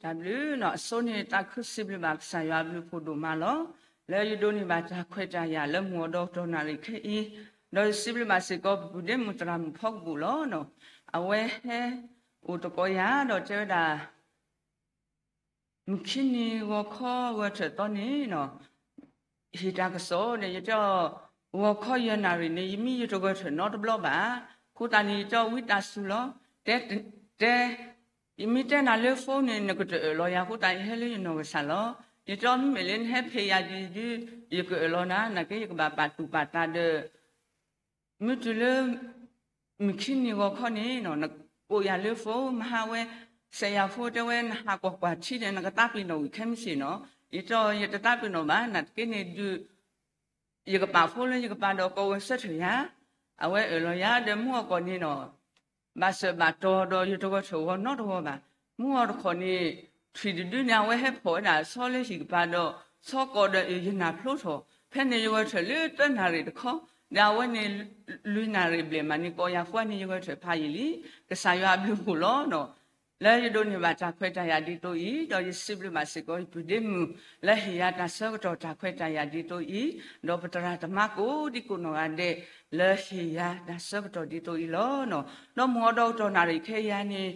တၢ်ဘျုးနီၤ, အဆိန့ၣ် သးခုစံးဘျုးဘၣ်ကစၢ်ယွၤအဘျုးအဖှိၣ်ဒိၣ်မးလီၤ. လၢယဒိးန့ၢ်ဘၣ်တၢ်ခွဲးတၢ်ယာ်လၢမုၢ်အီၤဒီကတီၢ်နၣ်ရံၣ်ခဲအံၤ, ဒီးယစံးဘျုးဘၣ်စ့ၢ်ကီး ပပုၢ်ဒ့မုၣ်သရၣ်မုၣ်ဖီကပူၤလီၤ. အဝဲဟဲအိၣ်သကိးယၤဒီးတဲဝဲဒၣ် မုၢ်ခံနံၤဂီၤခီဂဲၤထၢၣ်သီန့ၣ်နီၤ ဟ့ၣ်တၢ်ကစီၣ်ဒီး ယတဲအီၤ ဂီၤခီယဲၢ်နၣ်ရံၣ်န့ၣ် ယမံယတဂဲၤထၢၣ်နီတဘျီဘၣ်. အဃိသတးန့ၣ် ယတဲအီၤဝံသးစူၤလီၤ. တဲ, တဲ, ယမ့ၢ်တဲနၤလၢ phone န့ၣ် နကတအၢၣ်လီၤယၤအဃိသတး ယဟဲလၢယနီၢ်ကစၢ်လီၤ. ယတဲအီၤမ့မ့ၢ်လၢနဟဲဖံးယၤဒ်ဒု ယကအၢၣ်လီၤနၤ, နာ်က့ယကဘၣ်ပာ်သူၣ်ပာ်သးဒီး မ့ၢ်တုၤလၢ မုၢ်ခံနံၤဂီၤခီန့ၣ်နီၤ နကိးယၤလၢ phone မဟါဝဲ စဲးယၤ phone တဲဝဲ နဟးကွၢ်ကွၢ်ထံဒီး နကသးပ့ၤနီၣ်ဝံၤခဲမုၢ်ဆ့ၣ်နီၤ. ယတဲအီၤ ယတသးပ့ၤနီၣ်ဘၣ်, နာ်သက့န့ၣ်ဒုး ယကပာ် phone လၢယကပၤဒီးကိးဝဲဆၢထၢၣ်ယၤ, အဝဲအၢၣ်လီၤယၤဒီး မုၢ်အီၤကီၢ်န့ၣ်နီၤ ဘၣ်စၢၤဘၣ်တီၤဒီး ယတဂဲၤထၢၣ်ဂီၤနီတဂီၤဘၣ်. မုၢ်အီၤတခီၣ်န့ၣ် ထွံၣ်တဒုန့ၣ် အဝဲဟဲဖီၣ်ဝဲဒၣ်ဆီလၢဟံၣ်ကပၤဒီး ဆီကိးဒီးယနၢ်ဖျိထီၣ်, ဖဲန့ၣ်ယဂဲၤထၢၣ်လၢသၢနၣ်ရံၣ်တခီ, ဒီးအဝဲန့ၣ် လွံၢ်နၣ်ရံၣ်ဘျဲၣ်မးန့ၣ် ကိးယၤဃီန့ၣ် ယဂဲၤထၢၣ်ဖးယံာ်လံ. ကစၢ်ယွၤအဘျုးအဖှိၣ်လီၤနီၤ လၢယဒိးန့ၢ်ဘၣ်တၢ်ခွဲးတၢ်ယာ်ဒ်သိးအံၤ, ဒီးယစံးဘျုးဘၣ်စ့ၢ်ကီး ယပုၢ်ဒ့မုၣ် လၢဟ့ၣ်ယၤတၢ်ဆၢကတီၢ်တၢ်ခွဲးတၢ်ယာ်ဒ်သိးအံၤ, ဒီးပသရၣ်သမါကိးဒံကိးနီၢ်ဂၤဒဲး လၢဟ့ၣ်ယၤတၢ်ဆၢကတီၢ်ဒ်သိးအံၤလီၤနီၤ. ဒီးမုၢ်အီၤဒီကတီၢ်နၣ်ရံၣ်ခဲအံၤန့ၣ်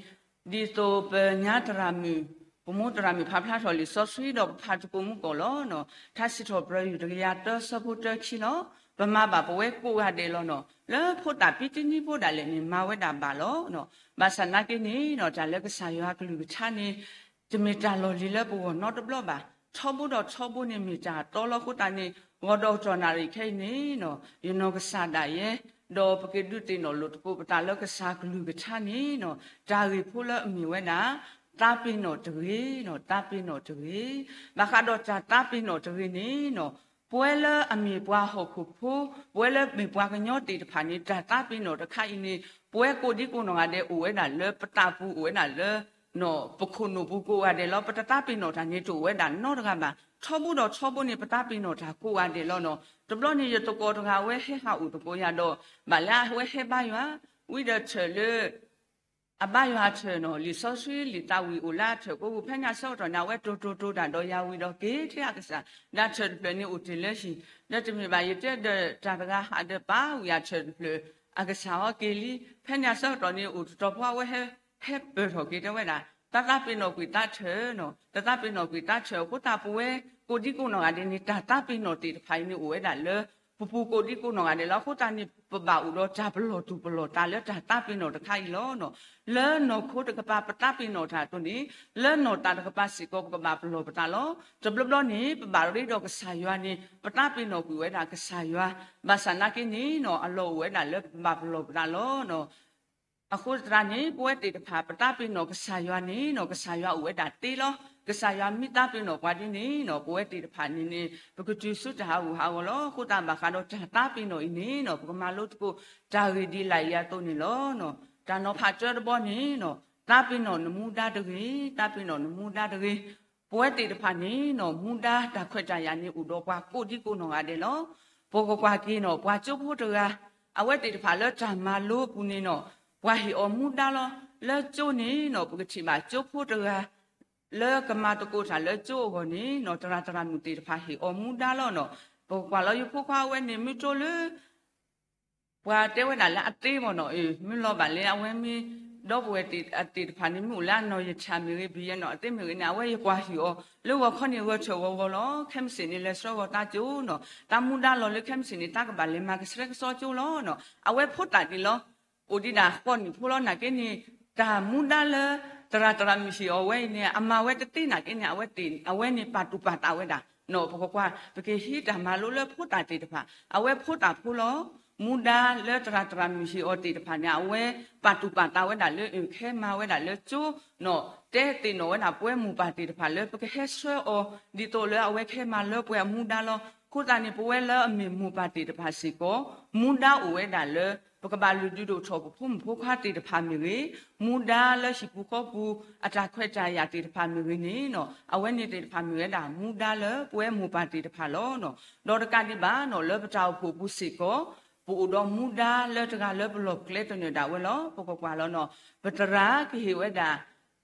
ဒ်သိးပညါသရၣ်မုၣ် ပမိၢ်သရၣ်မုၣ်ဖးဖျါထီၣ်လံာ်စီဆှံဒီးပဖးသကိးမုၢ်ကီၢ်လီၤနီၤ. ထါစံးထီၣ်ပတြၢၤ ယူၢ်တကယၤသၢ ဆၢဖိတၢခံလီၤ. ပမၤဘၣ်ပဝဲကိးဂၤဒဲးလီၤနီၤ. လၢဖိသၣ်ပံတနံၣ်ဖိဒၣ်လဲာ်န့ၣ် မၤဝဲဒၣ်ဘၣ်လီၤနီၤ. ဘၣ်ဆၣ်နာ်က့န့ၣ်နီၤ တၢ်လၢကစၢ်ယွၤကလုၢ်ကထါန့ၣ် တမ့ၢ်တၢ်လီၢ်လံၤလၢပဂီၢ်နီတဘျီဘၣ်. ထီဘိဒီးထီဘိန့ၣ် မ့ၢ်တၢ်တီလီၤအဃိသတးန့ၣ် ဂီၤဒီးကတီၢ်နၣ်ရံၣ်ခဲအံၤန့ၣ်နီၤ ယနီၢ်ကစၢ်ဒၣ်ယဲ ဒီးပကဒုးသ့ၣ်နီၣ်လိာ်သကိးပသးလၢကစၢ်ကလုၢ်ကထါန့ၣ်နီၤ တၢ်ဂ့ၢ်ဖိလၢအမ့ၢ်ဝဲဒၣ် သးပ့ၤနီၣ်တဂ့ၤနီၤ, သးပ့ၤနီၣ်တဂ့ၤ. ဘၣ်ဃးဒီးတၢ်သးပ့ၤနီၣ်တဂ့ၤန့ၣ်နီၤ ပဝဲလၢအမ့ၢ်ပှၤဟီၣ်ခိၣ်ဖိ, ပဝဲလၢမ့ၢ်ပှၤကညီသ့ၣ်တဖၣ်န့ၣ် တၢ်သးပ့ၤနီၣ်တခါအံၤန့ၣ် ပဝဲကိးဒံကိးနီၢ်ဂၤဒဲးအိၣ်ဝဲဒၣ်လၢပသးပူၤ အိၣ်ဝဲဒၣ်လၢ ပခိၣ်နူာ်ပူၤကိးဂၤဒဲးလီၤ. ပတသးပ့ၤနီၣ်တၢ်န့ၣ်တအိၣ်ဝဲဒၣ်နီတဂၤဘၣ်. ထီဘိဒီးထီဘိန့ၣ် ပသးပ့ၤနီၣ်တၢ်ကိးဂၤဒဲးလီၤနီၤ. တဘျီန့ၣ် ယသကိးတဂၤအဝဲဟဲဟးအိၣ်သကိးယၤဒီး ဘၣ်လၢအဝဲဟဲဘါယွၤ ဝံဒီးထၢၣ်လၢ အဘါယွၤထၢၣ်နီၤ လံာ်စီဆှံလံာ်သးဝံၣ်အိၣ်လၢအထၢၣ်ကိးပူၤ ဖဲန့ၣ်အဆၢကတီၢ်န့ၣ် အဝဲတိၢ်တိၢ်တိၢ်တၢ်ဒီးယၤဝံၤဒီးက့ၤထဲအကစၢ် ဒီးထၢၣ်တဖျၢၣ်န့ၣ်အိၣ်တ့ၢ်လၢဟံၣ် ဒီးတမ့ၢ်ဘၣ်ယတဲဒီးတၢ်တဂၤဟးဒီးပာ်ဝံၤအထၢၣ်တဖျၢၣ် အကစၢ်ဟီက့ၤလံ. ဖဲန့ၣ်အဆၢကတီၢ်န့ၣ် အိၣ်တတီၤဖိအဝဲ ဟဲပၢၢ်ထီၣ်က့ၤတဲဝဲဒၣ် တၢ်သးပ့ၤနီၣ်ကွံာ်သးထၢၣ်နီၤ, တၢ်သးပ့ၤနီၣ်ကွံာ်သးထၢၣ်အဃိသတး ပဝဲကိးဒံကိးနီၢ်ဂၤဒဲးန့ၣ် တၢ်သးပ့ၤနီၣ်သ့ၣ်တဖၣ်အံၤန့ၣ်အိၣ်ဝဲဒၣ်လၢ ပပူၤကိးဒံကိးနီၢ်ဂၤဒဲးလီၤ. အဃိသတးန့ၣ် ပဘၣ်အိၣ်ဒီးတၢ်ပလီၢ်သူၣ်ပလီၢ်သးလၢတၢ်သးပ့ၤနီၣ်တခါအံၤလီၤနီၤ. လၢနီၢ်ခိတကပၤပသးပ့ၤနီၣ်တၢ်အသိးန့ၣ် လၢနီၢ်သးတကပၤစ့ၢ်ကီး ပကဘၣ်ပလီၢ်ပသးလီၤ. တဘျီဘျီန့ၣ် ပဘၣ်ရ့ဒီးကစၢ်ယွၤန့ၣ် ပသးပ့ၤနီၣ်ကွံာ်ဝဲဒၣ်ကစၢ်ယွၤ ဘၣ်ဆၣ်နာ်က့န့ၣ်နီၤ အလီၢ်အိၣ်ဝဲဒၣ်လၢပဘၣ်ပလီၢ်ပသးလီၤနီၤ. အဃိသတးန့ၣ် ပဝဲသ့ၣ်တဖၣ် ပသးပ့ၤနီၣ်ကစၢ်ယွၤန့ၣ်နီၤ ကစၢ်ယွၤအိၣ်ဝဲဒၣ်သ့လီၤ. ကစၢ်ယွၤမ့ၢ်သးပ့ၤနီၣ်ပှၤဒ်န့ၣ်နီၤ ပဝဲသ့ၣ်တဖၣ်န့ၣ်န့ၣ် ပကတုၤဆူတၢ်ဟးဂူာ်ဟးဂီၤလီၤ. အဃိသတးဘၣ်ဃးဒီးတၢ်သးပ့ၤနီၣ်အံၤန့ၣ်နီၤ ပကမၤလိသကိးတၢ်ဂ့ၢ်ဒ်လာ်အံၤအသိးန့ၣ်လီၤ. တၢ်နီၤဖးတၢတဘီန့ၣ်နီၤ သးပ့ၤနီၣ်နမူဒါတဂ့ၤ, သးပ့ၤနီၣ်နမူဒါတဂ့ၤ. ပဝဲသ့ၣ်တဖၣ်န့ၣ်နီၤ မူဒါတၢ်ခွဲးတၢ်ယာ်န့ၣ်အိၣ်ဒီးပှၤကိးဒံကိးနီၢ်ဂၤဒဲးလီၤ. ပကကွၢ်က့ၤနီၤ ပှၤကၠိဖိတဂၤ အဝဲသ့ၣ်တဖၣ်လၢတၢ်မၤလိအပူၤန့ၣ်နီၤ ပှၤဟ့ၣ်အီၤမူဒါလီၤ. လၢကၠိန့ၣ်နီၤ ပကထံၣ်ဘၣ်ကၠိဖိတဂၤ လၢကမၤသကိးတၢ်လၢကၠိအဂီၢ်န့ၣ်နီၤ သရၣ်သရၣ်မုၣ်သ့ၣ်တဖၣ်ဟ့ၣ်အီၤမူဒါလီၤနီၤ. ပကကွၢ်လီၤ ယဖိခွါအဝဲန့ၣ် မ့ၢ်ကၠိလၢ ပှၤတဲဝဲဒၣ်လၢအသ့မ့ၢ်နီၤ အ့ မ့ၢ်လီၤဘၣ်လၢအဝဲမ့ၢ် ဒီပုၢ်ဝဲၢ်သ့ၣ်တဖၣ်န့ၣ် မ့ၢ်အိၣ်လၢအနီၢ်ယထၢၣ်မ့ၢ်ဂ့ၤ ဘံယဲနီၤ အသ့မ့ၢ်ဂ့ၤန့ၣ် အဝဲယကွၢ်ဟ့ၣ်အီၤ လၢဂီၤခီန့ၣ် ဂဲၤထၢၣ်ဂီၤဂီၤလီၤ. ခဲမုၢ်ဆ့ၣ်န့ၣ် လဲၤဆှၢဂီၤသးကၠိနီၤ သးမူဒါလီၤလၢခဲမုၢ်ဆ့ၣ်န့ၣ် သးကဘၣ်လဲၤမၤကဆှဲကဆှီကၠိလီၤနီၤ. အဝဲဖိသၣ်ဒံးလီၤ အိၣ်ဒံးဒၣ်ဃိးနံၣ်ဖိလီၤ. နာ်က့န့ၣ် တၢ်မူဒါလၢ သရၣ်သရၣ်မုၣ်ဟ့ၣ်အီၤဝဲအံၤန့ၣ် အမၤဝဲတသ့နာ်က့န့ၣ် အဝဲန့ၣ်ပာ်သူၣ်ပာ်သးဝဲဒၣ်နီၤ. ပကကွၢ် ပကဟံးတၢ်မၤလိလၢဖိသၣ်သ့ၣ်တဖၣ် အဝဲဖိသၣ်ဖိလီၤ. မူဒါလၢသရၣ်သရၣ်မုၣ်ဟ့ၣ်အီၤသ့ၣ်တဖၣ်န့ၣ် အဝဲပာ်သူၣ်ပာ်သးဝဲဒၣ်လၢ အ့ ခဲမၤဝဲဒၣ်လၢကၠိနီၤ တဲသ့ၣ်နီၣ်ဝဲဒၣ်ပဝဲမိၢ်ပၢ်သ့ၣ်တဖၣ်လၢ ပကဟဲဆှၢအီၤ ဒ်သိးလၢအဝဲကဟဲမၤလၢပှဲၤအမူဒါလီၤ. အဃိသတးန့ၣ် ပဝဲလၢအမ့ၢ်မိၢ်ပၢ်သ့ၣ်တဖၣ်စ့ၢ်ကီး မူဒါအိၣ်ဝဲဒၣ်လၢ ပကဘၣ်လုၢ်ဒုးဒိၣ်ထီၣ်ပဖိမုၣ်ဖိခွါသ့ၣ်တဖၣ်မ့ၢ်ဂ့ၤ, မူဒါလၢဟံၣ်ပူၤဃီပူၤ အတၢ်ခွဲးတၢ်ယာ်သ့ၣ်တဖၣ်မ့ၢ်ဂ့ၤန့ၣ်နီၤ အဝဲန့ၣ်သ့ၣ်တဖၣ်မ့ၢ်ဝဲဒၣ် မူဒါလၢပဝဲမိၢ်ပၢ်သ့ၣ်တဖၣ်လီၤနီၤ. ဒီးတကးဒံးဘၣ်နီၤ လၢပတၢ်အိၣ်ဖှိၣ်ပူၤစ့ၢ်ကီး ပအိၣ်ဒီးမူဒါလၢတဂၤလၢပလီၢ်ပကျဲသနၢၣ်ဒၣ်ဝဲလီၤ. ပကကွၢ်လီၤနီၤ ပသရၣ်ကဟ့ၣ်ဝဲဒၣ်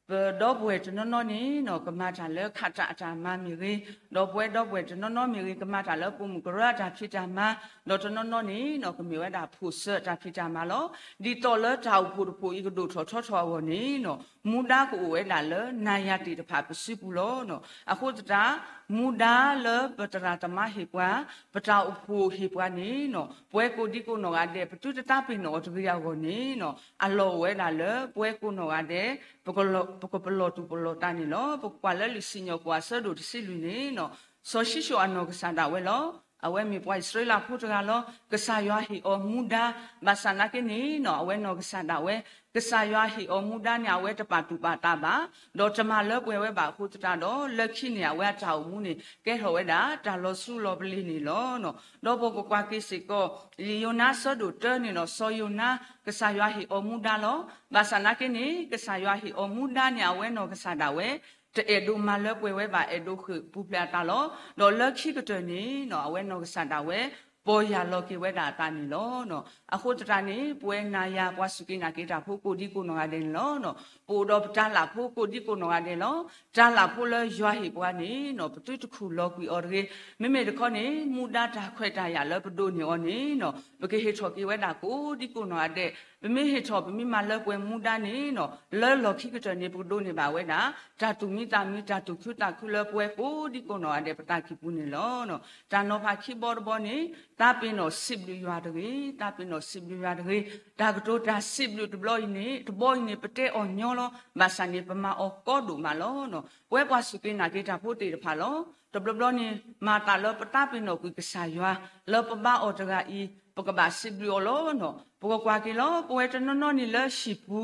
ပဒီပုၢ်ဝဲၢ်တနီၤနီၤန့ၣ်နီၤ ကမၤတၢ်လၢခးတၢ်အတၢ်မၤမ့ၢ်ဂ့ၤ, ဒီးပဝဲဒီပုၢ်ဝဲၢ်တနီၤနီၤမ့ၢ်ဂ့ၤ ကမၤတၢ်လၢပိာ်မုၣ်ကရၢအတၢ်ဖံးတၢ်မၤ, ဒီးတနီၤနီၤန့ၣ်နီၤ ကမ့ၢ်ဝဲဒၣ်ဖိၣ်စၢအတၢ်ဖံးတၢ်မၤလီၤ. ဒ်သိးလၢတၢ်အိၣ်ဖှိၣ်တဖှိၣ်အံၤကဒိၣ်ထီၣ်ထီထီၣ်အဂီၢ်န့ၣ်နီၤ မူဒါကအိၣ်ဝဲဒၣ်လၢနၤယၤသ့ၣ်တဖၣ်ပစုပူၤလီၤ. အဃိသတး မူဒါလၢပသရၣ်သမါဟ့ၣ်ပှၤ, ပတၢ်အိၣ်ဖှိၣ်ဟ့ၣ်ပှၤန့ၣ်နီၤ ပဝဲကိးဒံကိးနီၢ်ဂၤဒဲး ပသုတသးပ့ၤနီၣ်အီၤတဂ့ၤအဂီၢ်န့ၣ်နီၤ အလီၢ်အိၣ်ဝဲဒၣ်လၢပဝဲကိးနီၢ်ဂၤဒဲး ပကပလီၢ်သူၣ်ပလီၢ်သးန့ၣ်လီၤ. ပကွၢ်လၢလံာ်စံၣ်ညီၣ်ကွီၢ်အဆၢဒိၣ်တဆံလွံၢ်န့ၣ်နီၤ စီၤၡံၣ်စိၣ်အနီၢ်ကစၢ်ဒၣ်ဝဲလီၤ. အဝဲမ့ၢ်ပှၤအံၣ်စရ့လးဖိတဂၤလီၤ. ကစၢ်ယွၤဟ့ၣ်အီၤမူဒါ, ဘၣ်ဆၣ်နာ်က့န့ၣ်နီၤ အဝဲနီၢ်ကစၢ်ဒၣ်ဝဲ ကစၢ်ယွၤဟ့ၣ်အီၤမူဒါန့ၣ် အဝဲတပာ်သူၣ်ပာ်သးဘၣ်, ဒီးတမၤလၢပှဲၤဝဲဘၣ်အဃိသတးဒီး လၢခံန့ၣ် အဝဲအတၢ်အိၣ်မူန့ၣ် ကဲထီၣ်ဝဲဒၣ်တၢ်လီၤဆူလီၤပလ့ၤန့ၣ်လီၤ. ဒီးပကကွၢ်က့ၤစ့ၢ်ကီး လံာ်ယိၤနါအဆၢဒိၣ်တၢန့ၣ်ဒီး စီၤယိၤနါ ကစၢ်ယွၤဟ့ၣ်အီၤမူဒါလီၤ. ဘၣ်ဆၣ်နာ်က့န့ၣ် ကစၢ်ယွၤဟ့ၣ်အီၤမူဒါန့ၣ် အဝဲနီၢ်ကစၢ်ဒၣ်ဝဲ တအဲၣ်ဒိးမၤလၢပှဲၤဝဲဘၣ် အဲၣ်ဒိးဃ့ၢ်ပူၤဖျဲးအသးလီၤ. ဒီးလၢခံကတၢၢ်န့ၣ်နီၤ အဝဲနီၢ်ကစၢ်ဒၣ်ဝဲ ပီၢ်ယၢ်လီၤက့ၤဝဲဒၣ်အသးန့ၣ်လီၤ. အဃိသတးန့ၣ် ပဝဲနၤယၤပှၤစူၢ်က့ၤနာ်က့ၤတၢ်ဖိကိးဒံကိးနီၢ်ဂၤဒဲးန့ၣ်လီၤ. ပအိၣ်ဒီးပတၢ်လၢ်ဖိကိးဒံကိးနီၢ်ဂၤဒဲးလီၤ. တၢ်လၢ်ဖိလၢယွၤဟ့ၣ်ပှၤန့ၣ်နီၤ ပသုတခူၣ်လီၤကွံာ်အီၤတဂ့ၤ. မ့မ့ၢ်တခီန့ၣ် မူဒါတၢ်ခွဲးတၢ်ယာ်လၢပဒိးန့ၢ်အီၤန့ၣ်နီၤ ပကဟ့ၣ်ထီၣ်က့ၤဝဲဒၣ်ကိးဒံကိးနီၢ်ဂၤဒဲး. ပမ့ၢ်ဟ့ၣ်ထီၣ် ပမ့ၢ်မၤလၢပှဲၤမူဒါန့ၣ်နီၤ လၢလီၢ်ခံကတၢၢ်န့ၣ် ပကဒိးန့ၢ်ဘၣ်ဝဲဒၣ် တၢ်သူၣ်မံသးမံ တၢ်သူၣ်ခုသးခုလၢပဝဲကိးဒံကိးနီၢ်ဂၤဒဲးပသးကံၢ်ပူၤန့ၣ်လီၤ. တၢ်နီၤဖးခံဘီတဘီန့ၣ် သးပ့ၤနီၣ်စံးဘျုးယွၤတဂ့ၤ, သးပ့ၤနီၣ်စံးဘျုးယွၤတဂ့ၤ. တၢ်ကတိၤတၢ်စံးဘျုးတဘျီအံၤန့ၣ် တဘီအံၤန့ၣ် ပတဲအီၤညီလီၤ. ဘၣ်ဆၣ်န့ၣ် ပမၤအီၤကီဒိၣ်မးလီၤ. ပဝဲပှၤစူၢ်က့ၤနာ်က့ၤတၢ်ဖိသ့ၣ်တဖၣ်လီၤ. တဘျီဘျီန့ၣ် မၤသးလၢပသးပ့ၤနီၣ်ကွံာ်ကစၢ်ယွၤ လၢပဘါအီၤတဂၤအံၤ ပကဘၣ်စံးဘျုးအီၤလီၤ. ပကကွၢ်က့ၤလီၤ. ပဝဲတနီၤနီၤန့ၣ်လၢဟံၣ်ပူ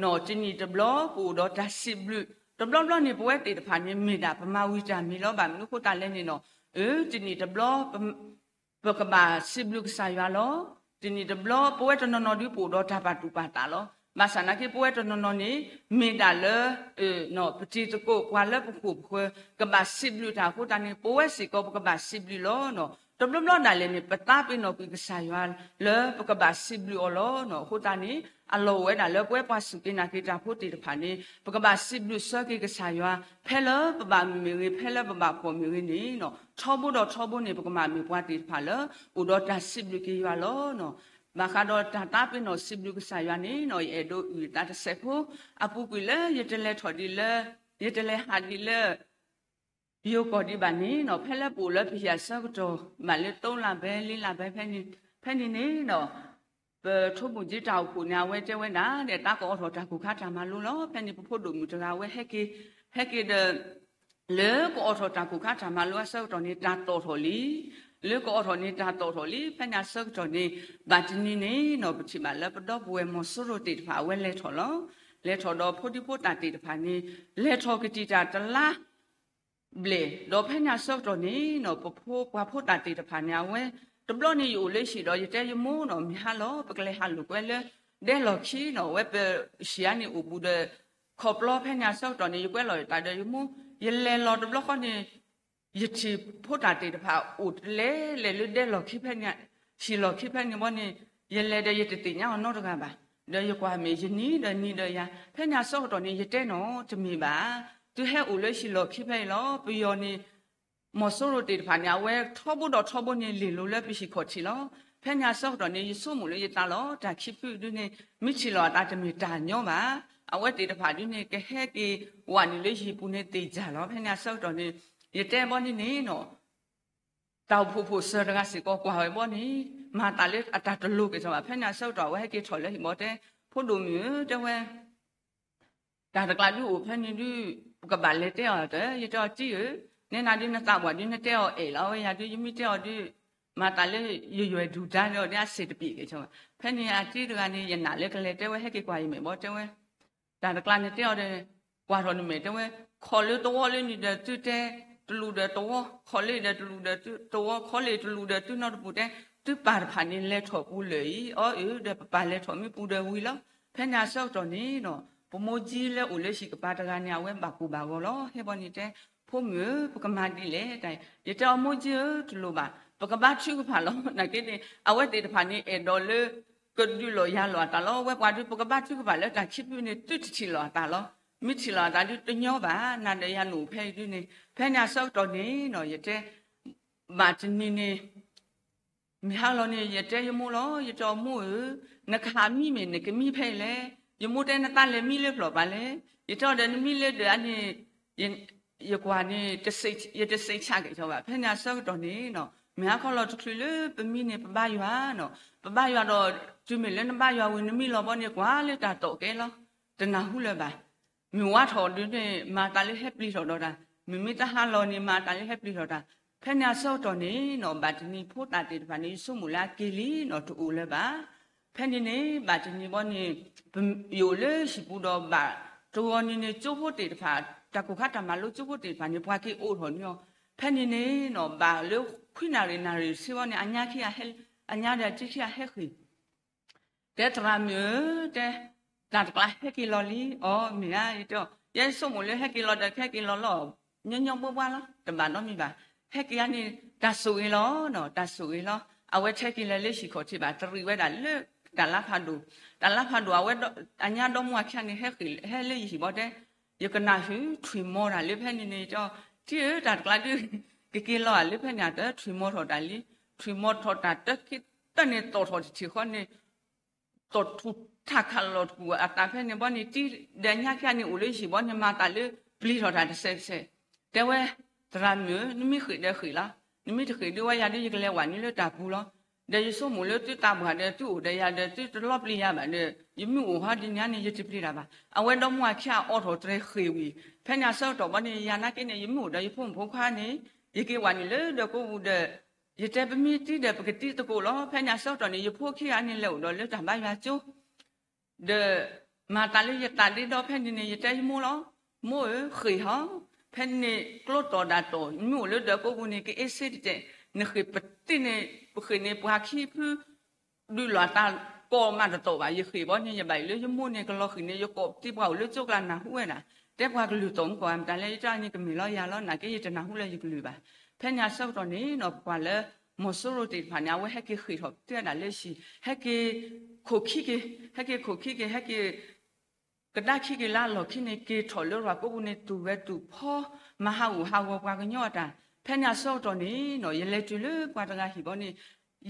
ၤနီၤ တနံၣ်တဘျီ ပအိၣ်ဒီးတၢ်စံးဘျုး, တဘျီဘျီန့ၣ် ပဝဲသ့ၣ်တဖၣ်န့ၣ် မ့ၢ်ဒၣ်ပမၤဝံၤတၢ်မံၤလီၤ. ဘၣ်မနုၤအဃိသတးလဲၣ်န့ၣ်နီၤ အၢ တနံၣ်တဘျီ ပကဘၣ်စံးဘျုးကစၢ်ယွၤလီၤ. တနံၣ်တဘျီ ပဝဲတနီၤနီၤဒုးပအိၣ်ဒီးတၢ်ပာ်သူၣ်ပာ်သးလီၤ. ဘၣ်ဆၣ်နာ်က့ ပဝဲတနီၤနီၤန့ၣ် မ့ၢ်ဒၣ်လၢ ပတံၤသကိးပှၤလၢပဃိၣ်ပဃၢၤ ကဘၣ်စံးဘျုးတၢ်အဃိသတးန့ၣ် ပဝဲစ့ၢ်ကီးပကဘၣ်စံးဘျုးလီၤ. တဘျီဘျီဒၣ်လဲာ်န့ၣ် ပသးပ့ၤနီၣ်ကွံာ်ကစၢ်ယွၤလၢပကဘၣ်စံးဘျုးအီၤလီၤ. အဃိသတးန့ၣ် အလီၢ်အိၣ်ဝဲဒၣ်လၢပဝဲပှၤစူၢ်က့ၤနာ်က့ၤတၢ်ဖိသ့ၣ်တဖၣ်န့ၣ် ပကဘၣ်စံးဘျုးဆၢက့ၤကစၢ်ယွၤ ဖဲလၢပဘၣ်မုာ်မ့ၢ်ဂ့ၤ ဖဲလၢပဘၣ်ဖှီၣ်မ့ၢ်ဂ့ၤန့ၣ်နီၤ ထီဘိဒီးထီဘိန့ၣ် ပကမၤမ့ၢ်ပှၤသ့ၣ်တဖၣ်လၢ အိၣ်ဒီးတၢ်စံးဘျုးက့ၤယွၤလီၤ. ဘၣ်ဃးဒီးတၢ်သးပ့ၤနီၣ်စံးဘျုးကစၢ်ယွၤန့ၣ်နီၤ ယအဲၣ်ဒိးအုၣ်သးတစဲးဖိ အပူၤကွံာ်လၢယတလဲၤထီၣ်ဒံးလၢ ယတလဲၤဟးဒံးလၢ ယိၤကီၢ်ဒံးဘၣ်န့ၣ်နီၤ ဖဲလၢပအိၣ်လၢပဟံၣ်အဆၢကတီၢ် ဘၣ်လၢ သုံးလပိုင်း လေးလပိုင်း ဖဲန့ၣ် ဖဲန့ၣ်န့ၣ်နီၤ ပထိၣ်မူၣ်ကၠ့တၢ်အိၣ်ဖှိၣ်န့ၣ် အဝဲတဲဝဲဒၣ် ဒီးသးကအိးထီၣ်တၢ်ကိၢ်ခါတၢ်မၤလိလီၤ. ဖဲန့ၣ်ပဖိဒိၣ်မုၣ်တဂၤဝဲဟဲက့ၤ ဟဲက့ၤဒီး လၢကအိးထီၣ်တၢ်ကိၢ်ခါတၢ်မၤလိအဆၢကတီၢ်န့ၣ် တၢ်သီၣ်ထီၣ်လံ. လၢကအိးထီၣ်န့ၣ် တၢ်သီၣ်ထီၣ်လံ. ဖဲန့ၣ်အဆၢကတီၢ်န့ၣ် ဘၣ်တနံၤန့ၣ်နီၤ ပထံၣ်ဘၣ်လၢပဒီပုၢ်ဝဲၢ်မီၤစိရိၤသ့ၣ်တဖၣ် အဝဲလဲၤထီၣ်လီၤ. လဲၤထီၣ်ဒီးဖိဒံဖိသၣ်သ့ၣ်တဖၣ်န့ၣ် လဲၤထီၣ်ကတံာ်တၢ်တလါ ဘျဲၣ် ဒီးဖဲန့ၣ်အဆၢကတီၢ်န့ၣ်နီၤ ပဖိပှၤဖိသၣ်သ့ၣ်တဖၣ်န့ၣ် အဝဲ တဘျီန့ၣ်ယအိၣ်လၢဟံၣ်ဒီး ယတဲယမိၢ်နီၤ မ့ၢ်ဟါလီၤ ပကလဲၤဟးလိာ်ကွဲလၢ ဒဲလီၢ်ခံနီၤ အဝဲပဟံၣ်ဧါန့ၣ်အိၣ်ဘူးဒီး ခီၣ်ပျီ ဖဲန့ၣ်အဆၢကတီၢ်န့ၣ် ယကွဲလီၤယသးဒီးယမိၢ် ယလဲၤလီၤတဘျီဃီန့ၣ် ယထံၣ်ဖိသၣ်သ့ၣ်တဖၣ်အိၣ်တလဲလဲၣ်လၢဒဲလီၢ်ခံဖဲန့ၣ် ဟံၣ်လီၢ်ခံဖဲန့ၣ်ဘီန့ၣ် ယလဲၤဒီးယတသ့ၣ်ညါအီၤနီတဂၤဘၣ်. ဒီးယကွၢ်မ့ၢ်ယနံၤဒီးနံၤဒီးယၤ ဖဲန့ၣ်အဆၢကတီၢ်န့ၣ် ယတဲနီၤ တမ့ၢ်ဘၣ် သုဟဲအိၣ်လၢဟံၣ်လီၢ်ခံဖဲအံၤလီၤ. ပယီၤန့ၣ် မီၤစိရိၤသ့ၣ်တဖၣ်န့ၣ် အဝဲထီဘိဒီးထီဘိန့ၣ် လ့ၢ်လိၤလၢပဟံၣ်ခီၣ်ထံးလီၤ. ဖဲန့ၣ်အဆၢကတီၢ်န့ၣ် ယဆိကမိၣ်လၢယသးလီၤ တၢ်ခံဖုဒုန့ၣ် မ့ၢ်ထံၣ်လီၤအသးတမ့ၢ်တၢ်ညီဘၣ်. အဝဲသ့ၣ်တဖၣ်ဒုန့ၣ် ကဟဲက့ၤဝဲနုာ်လၢယဟံၣ်ပူၤန့ၣ် သ့ၣ်ယၢ်လီၤ. ဖဲန့ၣ်အဆၢကတီၢ်န့ၣ် ယတဲဘီန့ၣ်န့ၣ်နီၤ တၢ်အိၣ်ဖှိၣ်ဖိၣ်စၢၤတဂၤစ့ၢ်ကီးကွၢ်ဝဲဘီန့ၣ် မၤသးလၢအတၢ်တလိၤက့ၤထီၣ်ဘၣ်. ဖဲန့ၣ်အဆၢကတီၢ် အဝဲဟဲက့ၤထီၣ်လၢဟံၣ်ဘီတဲ ဖိဒိၣ်မုၣ်ဧၢ တဲဝဲ တၢ်တကျါဒုအိၣ်ဖဲန့ၣ်ဒု ပကဘၣ်လဲၤတဲအီၤတၢ် ယတဲအီၤတံၢ်ဧၢ, နဲနၤဒုနသးပှၢ်ဒု နတဲအီၤအဲၣ်လီၤ. အဝဲယၤဒု ယမ့ၢ်တဲအီၤဒု မၤသးလၢယယွဲၢ်ဒုၣ်ဒါဒီး အစ့ၣ်တပံာ်က့ၤထီၣ်ဘၣ်. ဖဲန့ၣ်အတံၢ်တဂၤန့ၣ် ယနာ်လၢကလဲၤတဲဝဲ ဟဲက့ၤကွၢ်ယမဲာ်ဘီတဲဝဲ တၢ်တကျါန့ၣ်တဲအီၤဒီး ကွၢ်ထီၣ်နမဲာ်တဲဝဲ ခီၣ်လၢတဝီလၢနံၤဒီးသုတဲ တလူၤဒီးတဝီ ခီၣ်လၢဒီးတလူၤဒီးသုတဝီ ခီၣ်လၢတလူၤဒီးသုနီတပူၤတဲ သုပၢ်တဖၣ်န့ၣ်လဲၤထီၣ်ပူၤလၢာ်အံၤ အီအၢ ဒီးပပၢ်လဲၤထီၣ်မ့ၢ်ပူၤဒီးဝံၤလီၤ. ဖဲန့ၣ်အဆၢကတီၢ်န့ၣ်နီၤ ပမိၢ်ကၠံလၢအိၣ်လၢဟံၣ်ကပၤတဂၤန့ၣ် အဝဲဘၣ်ကိၢ်ဘၣ်ဂီၤလီၤ. ဟဲဘီန့ၣ်တဲ ဖိမုၣ်ဧၢ ပကမၤဒ်လဲၣ်တၢ် ယတဲအီၤမိၢ်ကၠံဧၢ တလိၤဘၣ် ပကဘါထုကဖၣ်လီၤ. နာ်က့န့ၣ် အဝဲသ့ၣ်တဖၣ်န့ၣ် အဲၣ်ဒိးလၢ ကဒုးလီၤယၤလီၤအသးလီၤ. ဝဲပှၤဒုး ပကဘါထုကဖၣ်လၢတၢ်ခံဖုန့ၣ် သုတထံၣ်လီၤအသးလီၤ. မ့ၢ်ထံၣ်လီၤအသးဒုတညီဘၣ်, နၤဒီးယၤနအိၣ်ဖဲအံၤဒုန့ၣ်, ဖဲန့ၣ်အဆၢကတီၢ်န့ၣ်နီၤ ယတဲ, ဘၣ်တနံၤန့ၣ် မုၢ်ဟါလီၤန့ၣ် ယတဲယမိၢ်လီၤ, ယတဲအီၤမိၢ်ဧၢ, နကဟးမံမ့ၢ်နကမံဖဲအံၤလဲၣ်, ယမိၢ်တဲနသးလဲၤမံလၢဖျၢၣ်ပၤလဲၣ်, ယတဲအီၤဒီးနမံလၢဒၢးအါန့ၣ် ယကွၢ်န့ၣ် ယတစိတ်ချက့ၤဘၣ်. ဖဲန့ၣ်အဆၢကတီၢ်န့ၣ်နီၤ မုၢ်ဟါခီလီၤတချုးလၢပမံန့ၣ် ပဘါယွၤနီၤ, ပဘါယွၤဒီး တုၤမ့ၢ်လၢနဘါယွၤဝံၤ နမံလီၤဘီန့ၣ် ကွၢ်လၢတၢ်တီၣ်ကဲလီၤ, တနၢ်ဟူလၢၤဘၣ်. မုၢ်ဝါထီၣ်ဒုန့ၣ် မၤသးလၢဟဲပျံၤထီၣ်ဒီးတၢ်, မုၢ်မ့ၢ်တဟါလီၤန့ၣ် မၤသးလၢဟဲပျံၤထီၣ်တၢ်. ဖဲန့ၣ်အဆၢကတီၢ်န့ၣ်နီၤ ဘၣ်တနံၤဖိသၣ်သ့ၣ်တဖၣ်န့ၣ် ယဆိကမိၣ်လၢအက့ၤလံနီၤ တအိၣ်လၢၤဘၣ်. ဖဲန့ၣ်န့ၣ် ဘၣ်တနံၤဘီန့ၣ် ယအိၣ်လၢဟံၣ်ပူၤဒီးဘၣ်တဂီၤန့ၣ်န့ၣ် ကၠိဖိသ့ၣ်တဖၣ် တၢ်ကိၢ်ခါတၢ်မၤလိကၠိဖိသ့ၣ်တဖၣ်န့ၣ် ပှၤက့ၤအိးထီၣ်န့ၢ်အီၤ. ဖဲန့ၣ်န့ၣ်နီၤ ဘၣ်လၢခွံနၣ်ရံၣ်နၣ်ရံၣ်ဆ့ဘီန့ၣ် အညါခံဂၤဟဲ, အညါဒီးအတံၤခံဂၤဟဲဃ့ၢ် တဲသရၣ်မုၣ်ဧၢ, တဲ, တၢ်တကျါဟဲက့ၤလီၤလံ. အီၤ မ့ၢ်ဧါ, ယတဲအီၤ ယဲယဆိကမိၣ်လၢဟဲက့ၤလီၤဒီး ကဟဲက့ၤလီၤလီၤ ညီညီဘှါဘှါလီၤ, တဘၣ်နီတမံၤဘၣ်. ဟဲက့ၤဧါန့ၣ် တၢ်ဆိၣ်ဂ့ၤလီၤနီၤ, တၢ်ဆိၣ်ဂ့ၤလီၤ. အဝဲထဲက့ၤလၢာ်လၢဟံၣ်ခီၣ်ထံးဘၣ်, တရံးဝဲဒၣ်လၢတၢ်လါဖးဒိၣ်, တၢ်လါဖးဒိၣ် အဝဲအညါဒီမါဝၤခံဂၤန့ၣ် ဟဲဃ့ၢ် ဟဲလၢယဟံၣ်ဘီတဲ ယကနၣ်ဆူထွံၣ်မီၤတၢ်လၢဖဲန့ၣ်န့ၣ် ယတဲအီၤ တံၤဧၢ တၢ်တကျါဒု ကက့ၤလီၤဧါလၢဖဲန့ၣ် အတၢ်ထွံၣ်မီၤထီၣ်တၢ်လံ, ထွံၣ်မီၤထီၣ်တၢ်တၢ်ခံတၢ်န့ၣ် သီၣ်ထီၣ်တထံၣ်ဃီန့ၣ် သီၣ်ထူၣ်ထးခးလီၤတကူၣ်အသးဖဲန့ၣ်ဘီန့ၣ် တံၤဒီးအညါခံဂၤန့ၣ် အိၣ်လၢယဟံၣ်ဘီန့ၣ် မၤသးလၢပျံၤထီၣ်တၢ်တစဲးတစဲး. တဲဝဲ သရၣ်မုၣ်ဧၢ, နမ့ၢ်ဃ့ၢ်ဒီးဃ့ၢ်လီၤ, နမ့ၢ်တဃ့ၢ်ဒုးဝဲယၤဒုး ယကလဲၤဝဲနုာ်လၢတၢ်ပူၤလီၤ. ဒီးယဆိကမိၣ်လၢသုသးပှၢ်ဒီးသုအိၣ်ဒီးယၤဒီး သုတလီၤပျံၤယၤဘၣ်ဒီး ယမ့ၢ်အိၣ်ဟီဒ်န့ၣ်န့ၣ် ယတပျံၤတၢ်ဘၣ်. အဝဲဒီမါဝၤခံဂၤအိးထီၣ်တြဲၤဃ့ၢ်ဝံၤ ဖဲန့ၣ်အဆၢကတီၢ်ဘီန့ၣ် ယၤနာ်က့န့ၣ် ယမ့ၢ်အိၣ်ဒီးယဖိမုၣ်ဖိခွါန့ၣ် ယက့ၤဝဲနုာ်လၢဒၢးကိးပူၤဒီး ယတဲပမ့ၢ်တံၤဒီးပကတံၤသကိးလီၤ. ဖဲန့ၣ်အဆၢကတီၢ်န့ၣ် ယဖိခံဂၤန့ၣ် လဲၤအိၣ်ဒီးလၢတၢ်ဘါယွၤကၠိ ဒီး မၤသးလၢယသးဒ့ဒီဖဲန့ၣ်န့ၣ် ယတဲယမိၢ်လီၤ, မိၢ်ဧၢ ဃ့ၢ်ဟီ, ဖဲန့ၣ်ကျိတီၢ်ဒၣ်တီၢ် မ့ၢ်အိၣ်လၢဒၢးကိးပူၤန့ၣ် ကအ့စ့တတဲာ်, နဃ့ၢ်ပတံၤန့ၣ် ပဃ့ၢ်န့ၣ် ပှၤခံဖု ဒုးလီၤအသးကိးမးတတီၢ်ဘၣ်. ယဃ့ၢ်ဘီန့ၣ် ယဘၣ်အံၤလၢယမိၢ်န့ၣ် ကလီၤဃံၤန့ၣ် ယကိးပတံၤ ပှၤအိၣ်လၢကၠိကျါနၢ်ဟူဝဲဒၣ်, တဲပှၤကလုၢ်တီၢ်မူကီၢ်မတၤလဲၣ် ယတဲန့ၣ်ကမ့ၢ်လီၤယၤလီၤ နာ်က့ယတနၢ်ဟူလၢယကလုၢ်ဘၣ်. ဖဲန့ၣ်အဆၢကတီၢ်န့ၣ်နီၤ ပကွၢ်လၢ မီၤစိရိၤသ့ၣ်တဖၣ်န့ၣ် အဝဲဟဲက့ၤဃ့ၢ်ထီၣ်ပတံၤဝဲဒၣ်လၢဟံၣ်, ဟဲက့ၤခိၣ်ခံက့ၤ, ဟဲက့ၤခိၣ်ခံက့ၤ ဟဲက့ၤ ကဒါခံက့ၤလၢအလီၢ်ခံန့ၣ် က့ၤထီၣ်လၢပှၤကိးပူၤန့ၣ် တူၢ်ဝဲတူၢ်ဖီ မၤဟးဂူာ်ဟးဂီၤပှၤကညီအတၢ်. ဖဲန့ၣ်အဆၢကတီၢ်န့ၣ်နီၤ ယလဲၤတုၤလၢပှၤတဂၤဟံၣ်ဘီန့ၣ်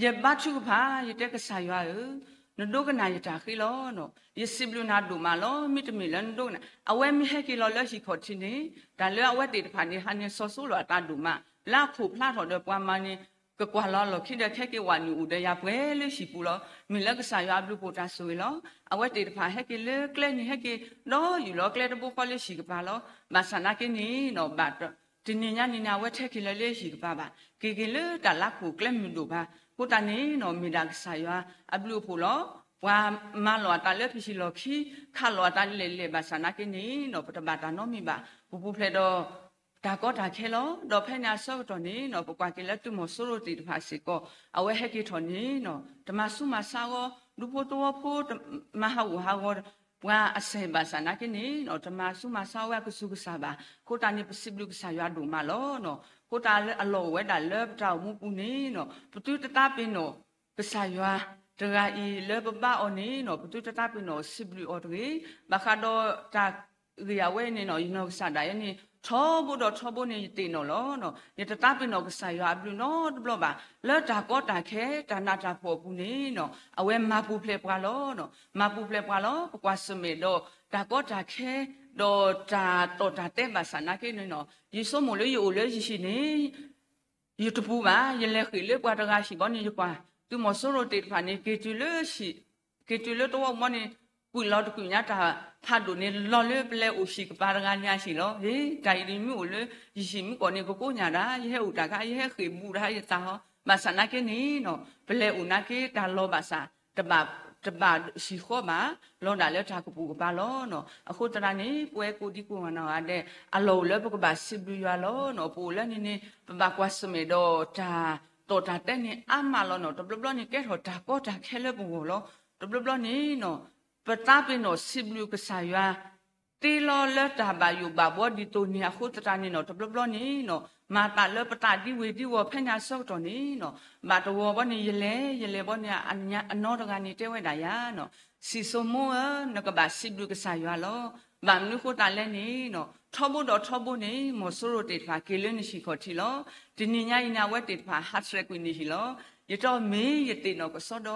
ယဘါထုကဖၣ် ယတဲကစၢ်ယွၤဧၢ, နဒိကနၣ်ယတၢ်ဃ့လီၤနီၤ, ယစံးဘျုးနၤဒိၣ်မးလီၤ. မ့တမ့ၢ်လၢနဒိကနၣ် အဝဲမ့ၢ်ဟဲက့ၤလီၤလၢဟံၣ်ခီၣ်ထံးန့ၣ် တၢ်လၢအဝဲသ့ၣ်တဖၣ်န့ၣ် ဟးန့ၣ်စီၤစိလီၤအသးဒိၣ်မး လၢအခိၣ်ဖျါထီၣ်ဒီးပှၤမၤန့ၣ် ကကွၢ်လီၤအလီၢ်ခံဒီး ကဟဲက့ၤဝဲနုာ်အိၣ်ဒီးယၤပှဲၤလၢဟံၣ်ပူၤလီၤ. မ့ၢ်လၢကစၢ်ယွၤအဘျုးအဖှိၣ်တၢ်ဆိၣ်ဂ့ၤလီၤ. အဝဲသ့ၣ်တဖၣ်ဟဲက့ၤလၢကျဲန့ၣ် ဟဲက့ၤဒီးယူၢ်လီၤကျဲတဘိဃီလၢဟံၣ်ကပၤလီၤ. ဘၣ်ဆၣ်နာ်က့န့ၣ်နီၤ ဘၣ်တနံၤညါန့ၣ်န့ၣ် အဝဲထဲက့ၤလၢလၢဟံၣ်ကပၤဘၣ်, က့ၤက့ၤလၢတၢ်လါခိၣ်ကျဲမုၢ်ဒိၣ်ဘၣ်. အဃိသတးန့ၣ်နီၤ မ့ၢ်ဒၣ်ကစၢ်ယွၤအဘျုးအဖှိၣ်လီၤ. ပှၤမၤလီၤအသးလၢပဟံၣ်လီၢ်ခံ ခးလီၤအသးလဲၣ်လဲၣ် ဘၣ်ဆၣ်နာ်က့န့ၣ်နီၤ ပတဘၣ်တၢ်နီတမံၤဘၣ်. ပပူၤဖျဲးဒီး တၢ်ကီတၢ်ခဲလီၤ. ဒီးဖဲန့ၣ်အဆၢကတီၢ်န့ၣ်နီၤ ပကွၢ်က့ၤလၢသုးမီၤစိရိၤသ့ၣ်တဖၣ်စ့ၢ်ကီး အဝဲဟဲက့ၤထီၣ်န့ၣ်နီၤ တမၤဆူးမၤဆါအဂီၢ် ဒူဖိသဝီဖိ မၤဟးဂူာ်ဟးဂီၤ ပှၤအစၢၤဘၣ်ဆၣ်နာ်က့န့ၣ်နီၤ တမၤဆူးမၤဆါဝဲအကဆူးကစၢ်ဘၣ်. အဃိသတးန့ၣ် ပစံးဘျုးကစၢ်ယွၤဒိၣ်မးလီၤနီၤ. အဃိသတးလၢအလီၢ်အိၣ်ဝဲဒၣ်လၢပတၢ်အိၣ်မူပူၤန့ၣ်နီၤ ပသုတသးပ့ၤနီၣ် ကစၢ်ယွၤတဂၤအံၤလၢပဘါအီၤန့ၣ်နီၤ ပသုတသးပ့ၤနီၣ်စံးဘျုးအီၤတဂ့ၤ. ဘၣ်ဃးဒီးတၢ်ဂ့ၢ်အဝဲန့ၣ်နီၤ ယနီၢ်ကစၢ်ဒၣ်ယဲန့ၣ် ထီဘိဒီးထီဘိန့ၣ် ယသ့ၣ်နီၣ်လီၤ. ယတသးပ့ၤနီၣ်ကစၢ်ယွၤအဘျုးနီတဘျီဘၣ်. လၢတၢ်ကီတၢ်ခဲ တၢ်နးတၢ်ဖှီၣ်အပူၤန့ၣ်နီၤ အဝဲမၤပူၤဖျဲးပှၤလီၤ. မၤပူၤဖျဲးပှၤလီၤ. ပကွၢ်ဆၢၣ်မဲာ်ဒီး တၢ်ကီတၢ်ခဲ ဒီးတၢ်တီၣ်တၢ်တဲဘၣ်ဆၣ်နာ်က့န့ၣ်နီၤ ယဆိကမိၣ်လၢယအိၣ်လၢယဟံၣ်န့ၣ် ယတပူၤဘၣ်. ယလဲၤဃ့ၢ်လၢပှၤတဂၤဟံၣ်ဘီန့ၣ် ယကွၢ် သုးမီၤစိရိၤသ့ၣ်တဖၣ်န့ၣ် က့ၤတုၤလၢသဝီမီန့ၣ် ကွံာ်လီၤတကွံာ်ညါတၢ်ဖးဒိၣ်န့ၣ် လီၤလၢပလဲၤအိၣ်ဟံၣ်ကပၤတဂၤန့ၣ်အဟံၣ်လီၤ. တၢ်အံၤဒ်မ့ၢ်အိၣ်လၢယဟံၣ်မ့ၢ်ကီၢ်န့ၣ် ကကိးညၣ်ဒၣ် ယဟဲအိၣ်တၢ်ခါ ယဟဲဃ့ၢ်ဘူးတၢ်ယသးဟီ ဘၣ်ဆၣ်နာ်က့န့ၣ်နီၤ ပလဲၤအိၣ်နာ်က့တၢ်လီၤဘၣ်ဆၣ် တဘၣ် တဘၣ်ဟံၣ်ဃီဘၣ် လီၤဒၣ်လၢတၢ်ကပူၤကပၤလီၤနီၤ. အဃိသတးန့ၣ် ပဝဲကိးဒံကိးဂၤနီၢ်ဂၤဒဲး အလီၢ်အိၣ်လၢပကဘၣ်စံးဘျုးယွၤလီၤနီၤ. ပအိၣ်လၢန့ၣ်န့ၣ် ပဘၣ်ကွၢ်ဆၢၣ်မဲာ်ဒီးတၢ်တီၣ်တၢ်တဲန့ၣ်အါမးလီၤနီၤ. တဘျီဘျီန့ၣ် ကဲထီၣ်တၢ်ကီတၢ်ခဲလၢပဂီၢ်လီၤ. တဘျီဘျီန့ၣ်နီၤ ပသးပ့ၤနီၣ်စံးဘျုးကစၢ်ယွၤ သ့လီၤလၢတၢ်ဘၣ်ယိၣ်ဘၣ်ဘှီဒ်သိးန့ၣ် အဃိသတးန့ၣ်နီၤ တဘျီဘျီန့ၣ်နီၤ မၤသးလၢပသးဒ်ဝ့ၤဒ်ဝီၤ ဖဲန့ၣ်အဆၢကတီၢ်န့ၣ်နီၤ ဘၣ်တဝီၤဘီန့ၣ် ယလဲၤ ယလဲၤဘီန့ၣ် အနီတဂၤန့ၣ်တဲဝဲဒၣ်ယၤနီၤ စံၣ်စိမိၣ်ဧၢ နကဘၣ်စံးဘျုးကစၢ်ယွၤလီၤ. ဘၣ်မနုၤဃိသတးလဲၣ်န့ၣ်, ထီဘိဒီးထီဘိန့ၣ် မီၤစိရိၤသ့ၣ်တဖၣ်က့ၤလၢနဟံၣ်ခီၣ်ထံးလီၤ. တနံၤညါအံၤန့ၣ် အဝဲသ့ၣ်တဖၣ်ဟးဆှဲးကွံာ်နဟံၣ်လီၤ. ယတီၢ်မ့ၢ်ယသ့ၣ်နီၣ်ကစီဒ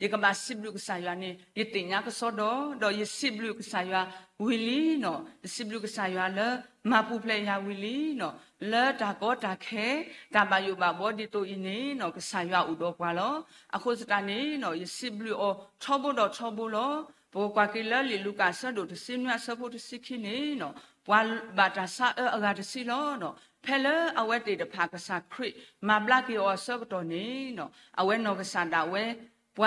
ီ, ယကဘၣ်စံးဘျုးကစၢ်ယွၤန့ၣ် ယသ့ၣ်ညါကစီဒီ, ဒီးယစံးဘျုးကစၢ်ယွၤဝံၤလံ, ယစံးဘျုးကစၢ်ယွၤလၢမၤပူၤဖျဲးယၤဝံၤလံ, လၢတၢ်ကီတၢ်ခဲ တၢ်ဘၣ်ယိၣ်ဘၣ်ဘှီဒ်သိးအံၤန့ၣ် ကစၢ်ယွၤအိၣ်ဒီးပှၤလီၤ. အဃိသတးန့ၣ် ယစံးဘျုးအီၤထီဘိဒီးထီဘိလီၤ. ပကကွၢ်က့ၤလၢလံာ်လူၤကၣ် အဆၢဒိၣ်တဆံနွံ အဆၢဖိတဆံခံန့ၣ်, ပှၤဘၣ်တၢ်ဆါအၢအဂၤတဆံလီၤ. ဖဲလၢအဝဲသ့ၣ်တဖၣ် ကစၢ်ခရံာ်မၤဘျါက့ၤအီၤအဆၢကတီၢ်န့ၣ်, အဝဲနီၢ်ကစၢ်ဒၣ်ဝဲ ပှ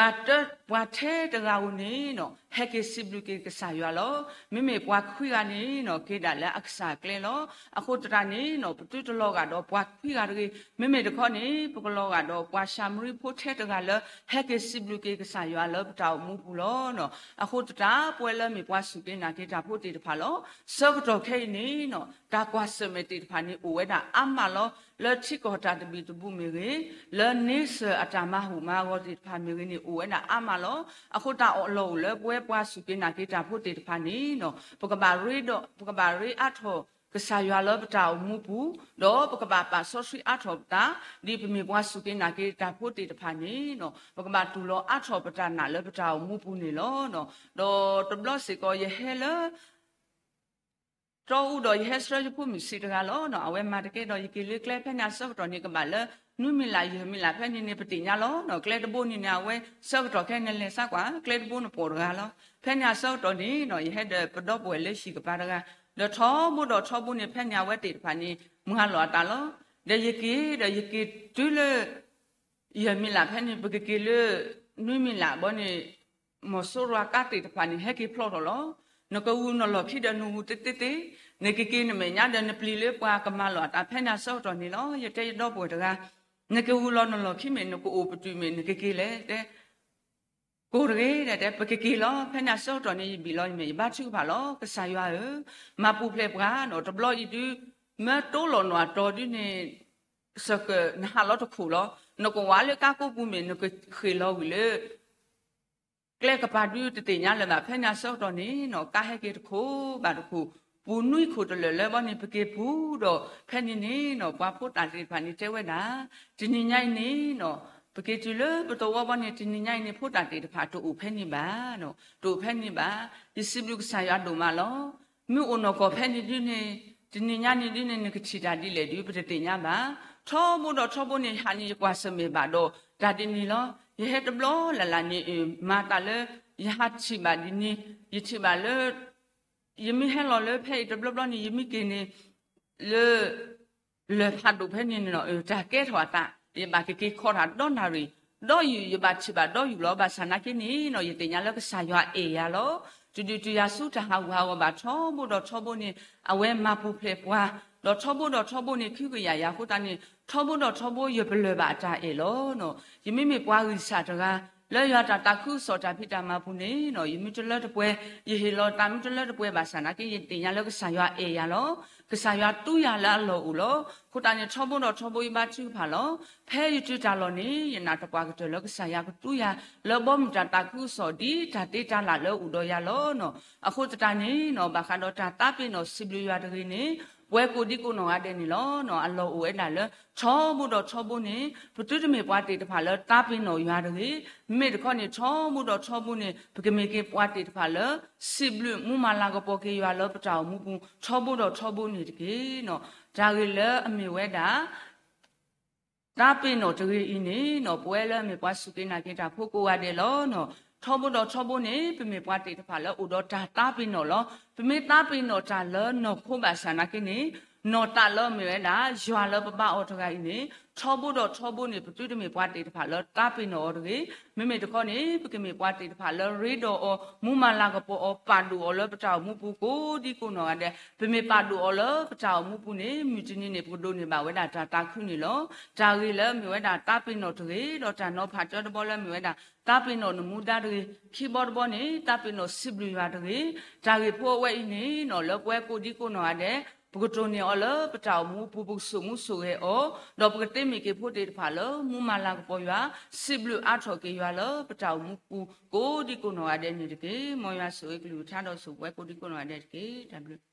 ၤထဲတဂၤဧိၤန့ၣ် ဟဲက့ၤစံးဘျုးက့ၤကစၢ်ယွၤလီၤ. မ့မ့ၢ်ပှၤခွံဂၤန့ၣ် က့ၤဒၣ်လၢအကစၢ်အကျဲလီၤ. အဃိသတးန့ၣ် ပသုတလီၤဂာ်ဒီးပှၤခွံဂၤတဂ့ၤ. မ့မ့ၢ်တခီန့ၣ် ပကလီၤဂာ်ဒီးပှၤၡၤမရံဖိထဲတဂၤလၢ ဟဲက့ၤစံးဘျုးက့ၤကစၢ်ယွၤလၢပတၢ်အိၣ်မူပူၤလီၤ. အဃိသတး ပဝဲလၢမ့ၢ်ပှၤစူၢ်က့ၤနာ်က့ၤတၢ်ဖိသ့ၣ်တဖၣ်လီၤ. ဆၢကတီၢ်ခဲအံၤန့ၣ် တၢ်ကွၢ်ဆၢၣ်မဲာ်သ့ၣ်တဖၣ်န့ၣ် အိၣ်ဝဲဒၣ်အါမးလီၤ. လၢထံကီၢ်တၢ်သဘံၣ်သဘုၣ်မ့ၢ်ဂ့ၤ, လၢန့ဆၢၣ်အတၢ်မၤဟူးမၤဂီၤသ့ၣ်တဖၣ်မ့ၢ်ဂ့ၤန့ၣ် အိၣ်ဝဲဒၣ်အါမးလီၤ. အဃိသတးအလီၢ်အိၣ်လၢပဝဲပှၤစူၢ်က့ၤနာ်က့ၤတၢ်ဖိသ့ၣ်တဖၣ်န့ၣ် ပကဘၣ်ရ့ဒီး ပကဘၣ်ရ့အါထီၣ်ကစၢ်ယွၤလၢပတၢ်အိၣ်မူပူၤ, ဒီးပကဘၣ်ပာ်စီဆှံအါထီၣ်ပသး, ဒ်ပမ့ၢ်ပှၤစူၢ်က့ၤနာ်က့ၤတၢ်ဖိသ့ၣ်တဖၣ်န့ၣ် ပကဘၣ်တူၢ်လိာ်အါထီၣ်ပတၢ်နာ်လၢပတၢ်အိၣ်မူပူၤန့ၣ်လီၤ. ဒီးတဘျီစ့ၢ်ကီး ယဟဲလၢ တီအူဒီးယဟဲဆှၢယဖိမုၣ်ဆံးတဂၤလီၤ. အဝဲမၤတကဲဒီးယက့ၤလၢကျဲဖဲန့ၣ်အဆၢကတီၢ်န့ၣ် ကဘၣ်လၢနွံမံးလးယဲၢ်မံးလးဖဲန့ၣ်န့ၣ် ပသ့ၣ်ညါလီၤ. ကျဲတဘိန့ၣ်န့ၣ် အဝဲဆၢကတီၢ်ခဲအံၤန့ၣ် လဲၤစါကွၢ် ကျဲတဘိန့ၣ်ပှဲၤတဂၤလီၤ. ဖဲန့ၣ်အဆၢကတီၢ်န့ၣ် ယဟဲဒီးပဒီပုၢ်ဝဲၢ်လၢဟံၣ်ကပၤတဂၤ, ဒီးထီဘိဒီးထီဘိန့ၣ် ဖဲန့ၣ်အဝဲသ့ၣ်တဖၣ်န့ၣ် မၤလီၤအသးလီၤ. ဒီးယက့ၤဒီးယက့ၤတုၤလၢ ယဲၢ်မံးလးဖဲန့ၣ် ပကက့ၤလၢ နွံမံးလးဘီန့ၣ် မီၤစိရိၤကါသ့ၣ်တဖၣ်န့ၣ် ဟဲက့ၤဖျီထီၣ်လီၤ. နကဂုာ်နလီၢ်ခံဒီးနဂုာ်သ့သ့သ့, နကက့ၤနမဲာ်ညါဒီးနပျံၤလၢပှၤကမၤလီၤအသးဖဲန့ၣ်အဆၢကတီၢ်န့ၣ်လီၤ. ယတဲယဒီပုၢ်ဝဲၢ်တဂၤ, နကဂုာ်လီၤနလီၢ်ခံမ့ၢ် နကအိၣ်ပတုာ်မ့ၢ် နကက့ၤလဲၣ် တဲ ကိၢ်တဂ့ၤ တဲ ပကက့ၤလီၤ. ဖဲန့ၣ်အဆၢကတီၢ်န့ၣ် ယဘံၣ်လီၤယမဲာ် ယဘါထုကဖၣ်လီၤ. ကစၢ်ယွၤဧၢ, မၤပူၤဖျဲးပှၤနီၤ, တဘျီအံၤဒုး မ့ၢ်တိလီၤနီၢ်အတီၤဒုန့ၣ် စကနဟးလီၤတခိၣ်လီၤ. နကဝးလၢကါကိးပူၤမ့ၢ် နကဃ့ၢ်လီၤဝံၤလၢ ကျဲကပၤဒုတသ့ၣ်ညါလၢၤဘၣ်. ဖဲန့ၣ်အဆၢကတီၢ်န့ၣ်နီၤ ကါဟဲက့ၤတခိၣ်ဘၣ်တခိၣ်, ပူၤနွံခိၣ်တလၢာ်လၢဘီန့ၣ် ပက့ၤပူၤဒီး ဖဲန့ၣ်န့ၣ်နီၤ ပှၤဖိသၣ်သ့ၣ်တဖၣ်န့ၣ် တဲဝဲဒၣ်, တနံၤညါအံၤန့ၣ်နီၤ ပက့ၤတုၤလၢပသဝီဘီန့ၣ် တနံၤညါအံၤန့ၣ် ဖိသၣ်သ့ၣ်တဖၣ်တအိၣ်ဖဲန့ၣ်ဘၣ်, တအိၣ်ဖဲန့ၣ်ဘၣ်. ယစံးဘျုးကစၢ်ယွၤဒိၣ်မးလီၤ. မ့ၢ်အိၣ်နီၢ်ကီၢ်ဖဲန့ၣ်ဒုန့ၣ် တနံၤညါန့ၣ်ဒုန့ၣ် နကထံၣ်တၢ်ဒ်လဲၣ်ဒု ပတသ့ၣ်ညါဘၣ်. ထီဘိဒီးထီဘိန့ၣ် ဟးန့ၣ်ယကွၢ်ဆၢၣ်မဲာ်ဘၣ်ဒီး တၢ်ဒ်န့ၣ်လီၤ. ယဟဲတဘျီလၢ်လၢ်န့ၣ် မၤသးလၢ ယဟးထံၣ်ဘၣ်ဒ်န့ၣ်, ယထံၣ်ဘၣ်လၢ ယမ့ၢ်ဟဲလီၤလၢဖဲအံၤတဘျီဘျီန့ၣ် ယမ့ၢ်က့ၤန့ၣ် လၢ လၢၢ်ဖးဒိၣ်ဖဲန့ၣ်န့ၣ်လီၤ, တၢ်ကဲထီၣ်အသး, ယဘၣ်ကက့ၤခီတၢ်ဒီနၣ်ရံၣ်, ဒီယုၢ် ယဘၣ်ထံၣ်ဘၣ်ဒီယုၢ်လီၤ. ဘၣ်ဆၣ်နာ်က့န့ၣ်နီၤ ယသ့ၣ်ညါလၢကစၢ်ယွၤအဲၣ်ယၤလီၤ. တဒုးတုၤယၤဆူတၢ်ဟးဂူာ်ဟးဂီၤဘၣ် ထီဘိဒီးထီဘိန့ၣ် အဝဲမၤပူၤဖျဲးပှၤ, ဒီးထီဘိဒီးထီဘိန့ၣ် ခုကယာ်ယၤအဃိသတးန့ၣ် ထီဘိဒီးထီဘိယပလၢၢ်ဘၣ်အတၢ်အဲၣ်လီၤ. ယမ့မ့ၢ်ပှၤဂံၢ်စၢ်တဂၤ လၢယွၤတၢ်သးခုကစီၣ်တၢ်ဖံးတၢ်မၤပူၤန့ၣ်နီၤ ယမ့ၢ်တလၢတပှဲၤ, ယဟ့ၣ်လီၤသးမ့ၢ်တလၢတပှဲၤဘၣ်ဆၣ်နာ်က့ ယသ့ၣ်ညါလၢကစၢ်ယွၤအဲၣ်ယၤလီၤ. ကစၢ်ယွၤသူယၤလၢအလီၢ်အိၣ်လီၤ. အဃိသတးန့ၣ် ထီဘိဒီးထီဘိယဘါထုကဖၣ်လီၤ. ဖဲယတုၤတၢ်လီၢ်န့ၣ် ယနာ်သပှၢ်ကတၢၢ်လၢကစၢ်ယွၤကသူယၤ လၢဘီမုၢ်တၢ်သးခုကစီၣ်ဒ်တၢ်သ့တၢ်လၢ်လၢအိၣ်ဒီးယၤလီၤ. အဃိသတးန့ၣ်နီၤ ဘၣ်ဃးဒီးတၢ်သးပ့ၤနီၣ်စံးဘျုးယွၤတဂ့ၤန့ၣ် ပဝဲကိးဒံကိးနီၢ်ဂၤဒဲးန့ၣ်လီၤ. အလီၢ်အိၣ်ဝဲဒၣ်လၢ ထီဘိဒီးထီဘိန့ၣ် ပသုတမ့ၢ်ပှၤသ့ၣ်တဖၣ်လၢသးပ့ၤနီၣ်ယွၤတဂ့ၤ. မ့မ့ၢ်တခီန့ၣ် ထီဘိဒီးထီဘိန့ၣ် ပကမ့ၢ်က့ၤပှၤသ့ၣ်တဖၣ်လၢ စံးဘျုးမူမၤလၤကပီၤက့ၤယွၤလၢပတၢ်အိၣ်မူပူၤ ထီဘိဒီးထီဘိန့ၣ်တက့ၢ်နီၤ. တၢ်ဂ့ၢ်လၢအမ့ၢ်ဝဲဒၣ် သးပ့ၤနီၣ်တဂ့ၤအံၤန့ၣ်နီၤ ပဝဲလၢအမ့ၢ်ပှၤစူၢ်က့ၤနာ်က့ၤတၢ်ဖိကိးဂၤဒဲးလီၤ. ထီဘိဒီးထီဘိန့ၣ် ပမ့ၢ်ပှၤသ့ၣ်တဖၣ်လၢအိၣ်ဒီးတၢ်သးပ့ၤနီၣ်လီၤ. ပမ့ၢ်သးပ့ၤနီၣ်တၢ်လၢနီၢ်ခိဘၣ်ဆၣ်နာ်က့န့ၣ် နီၢ်သးလၢအမ့ၢ်ဝဲဒၣ် ယွၤလၢပဘါအီၤတဂၤအံၤန့ၣ် ထီဘိဒီးထီဘိန့ၣ် ပသုတမ့ၢ်ပှၤသ့ၣ်တဖၣ်လၢသးပ့ၤနီၣ်အီၤတဂ့ၤ. မ့မ့ၢ်တခီန့ၣ် ပကမ့ၢ်ပှၤသ့ၣ်တဖၣ်လၢရ့ဒီးအီၤ မူမၤလၤကပီၤအီၤ ပာ်ဒိၣ်အီၤလၢပတၢ်အိၣ်မူပူၤကိးဒံကိးနီၢ်ဂၤဒဲး. ပမ့ၢ်ပာ်ဒိၣ်အီၤလၢပတၢ်အိၣ်မူပူၤန့ၣ် မုၢ်တနံၤန့ၣ် ပကဒိးန့ၢ်ဘၣ်ဝဲဒၣ်တၢ်သးခုန့ၣ်လီၤ. တၢ်ဂ့ၢ်လၢအမ့ၢ်ဝဲဒၣ်သးပ့ၤနီၣ်တဂ့ၤ ဒီးတၢ်နီၤဖးတၢတဘီလၢအမ့ၢ်ဝဲဒၣ် သးပ့ၤနီၣ်နမူဒါတဂ့ၤ. ခံဘီတဘီန့ၣ် သးပ့ၤနီၣ်စံးဘျုးယွၤတဂ့ၤ. တၢ်ဂ့ၢ်ဖိအဝဲအံၤန့ၣ်နီၤ လၢပဝဲကိးဒံကိးနီၢ်ဂၤဒဲး ပကတိၢ်န့ၢ်အီၤလၢပတၢ်အိၣ်မူအပူၤ, ပကစိာ်မူစိာ်ဂဲၤအီၤ, ဒီးပကတ့မ့ၢ်က့ၤဖိသ့ၣ်တဖၣ်လၢမူမၤလၤကပီၤယွၤ, စံးဘျုးအါထီၣ်က့ၤယွၤလၢပတၢ်အိၣ်မူပူၤ ကိးဒံကိးနီၢ်ဂၤဒဲးန့ၣ်တက့ၢ်. မ်ယွၤဆိၣ်ဂ့ၤကလုၢ်ကထါဒီးဆိၣ်ဂ့ၤပဝဲကိးဒံကိးနီၢ်ဂၤဒဲးတက့ၢ်. တၢ်ဘျုး